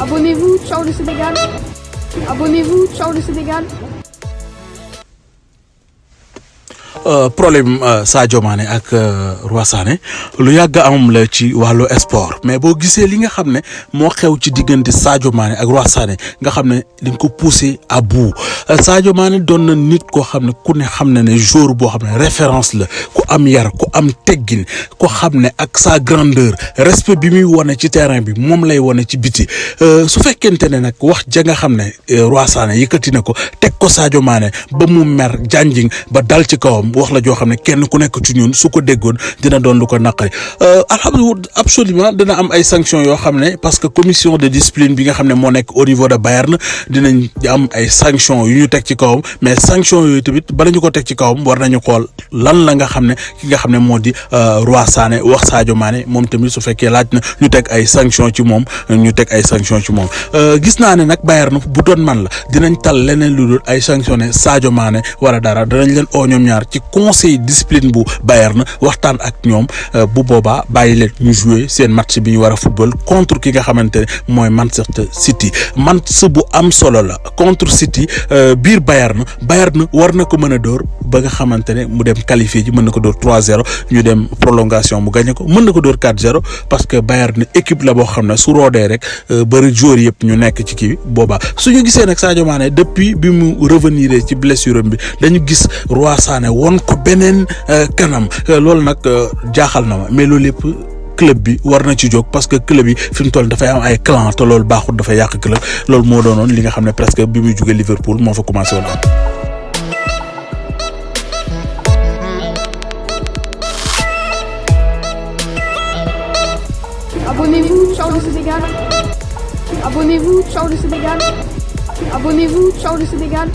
Abonnez-vous, ciao le Sénégal. Abonnez-vous, ciao le Sénégal. problème Sadio Mané ak Roi Sané lu yàgg am la ci wàllu sport mais boo gisee li nga xam ne moo xew ci diggante Sadio Mané ak Roi Sané nga xam ne dañ ko poussé à bout Sadio Mané doon na nit koo xam ne ku ne xam ne joueur boo xam ne référence la ku am yar ku am teggin ko xam ne ak sa grandeur respect bi muy wane ci terrain bi moom lay wane ci biti su fekkente ne nag wax ja nga xam ne Roi Sané yëkkati na ko teg ko Sadio Mané ba mu mer janjing ba dal ci kawam wax la joo xam ne kenn ku nekk ci ñun su ko déggoon dina doon lu ko naqari absolument dina am ay sanctions yoo xam ne parce que commission de discipline bi nga xam ne moo nekk au niveau de Bayern dinañ am ay sanctions yu ñu teg ci kawam mais sanctions yooyu tamit bala ñu ko teg ci kawam war nañu xool lan la nga xam ne ki nga xam ne moo di Roi Sané wax Sadio Mané moom tamit su fekkee laaj na ñu teg ay sanctions ci moom ñu teg ay sanctions ci moom gis naa ne nag Bayern bu doon man la dinañ tal leneen lu dul ay sanctionné Sadio Mané wala dara danañ leen oo ñoom ñaar ci conseil discipline bu Bayern waxtaan ak ñoom bu boobaa bàyyi leen ñu jouer seen match bi ñu war a football contre ki nga xamante ne mooy Manchester City match bu am solo la contre City biir Bayern war na ko mën a dóor ba nga xamante ne mu dem qualifié ji mën na ko dóor 3-0 ñu dem prolongation mu gagné ko mën na ko dóor 4-0 parce que Bayern équipe la boo xam ne su roodee rek bëri joueurs yëpp ñu nekk ci kii boobaa suñu gisee nag Sadio Mané depuis bi mu revenir ci blessure bi dañu gis Roi Sané won ko beneen kanam loolu nag jaaxal na ma mais loolu lépp club bi war na ci jóg parce que club yi fi mu toll dafay am ay clan te loolu baaxul dafay yàq club loolu moo doonoon li nga xam ne presque bi muy jóge Liverpool moo fa commencé woon am. Abonnez-vous, ciao le Sénégal. Abonnez-vous, ciao le Sénégal. Abonnez-vous, ciao le Sénégal.